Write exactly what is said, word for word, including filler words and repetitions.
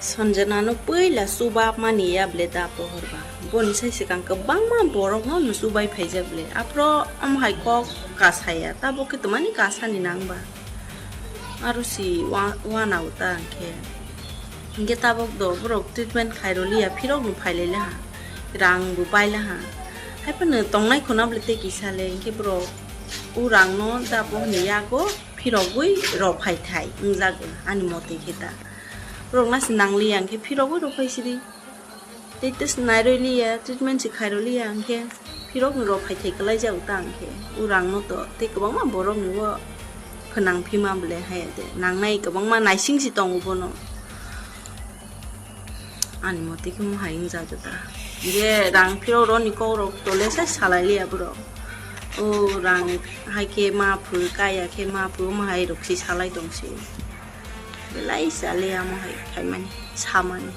Sanjana no puila chuba mani ya ble da pohor ba. Boni sai swkang kwbangma borok no no chubai phaijak ble. Aphro omo hai kok kasaya, tabuk khe twmani kasani nang ba. Aro si wa-, wana uta hwnkhe. Hwnkhe tabuk do borok treatment khairoliya, phirok no phailai laha. Rang bo pai laha. Haiphano tongnai khuna ble tei kisa le, hwnkhe borok o rang no da pohorni yago phirogwi rw phai thai wngjago ani mote khe ta. Borok nasi nangliya hwnkhe phirogwi rw phai sidi. Tei test nairoliya, treatment se khairoliya hwnkhe phirok ni rw phai thai kwlai jago ta hwnkhe. O rang no to tei kwbangma borok ni o phnang phima ble hai de. Nangnai kwbangma naising si tongo bono. Ani mote khe mohai wngjago ta. Je rang phirok roni kok rok tole sai salai liya borok. O rang hai khe ma phu, kaya khe ma phu, omo hai rok si salai tong si. Belai sa le amo hai khaimani, samani.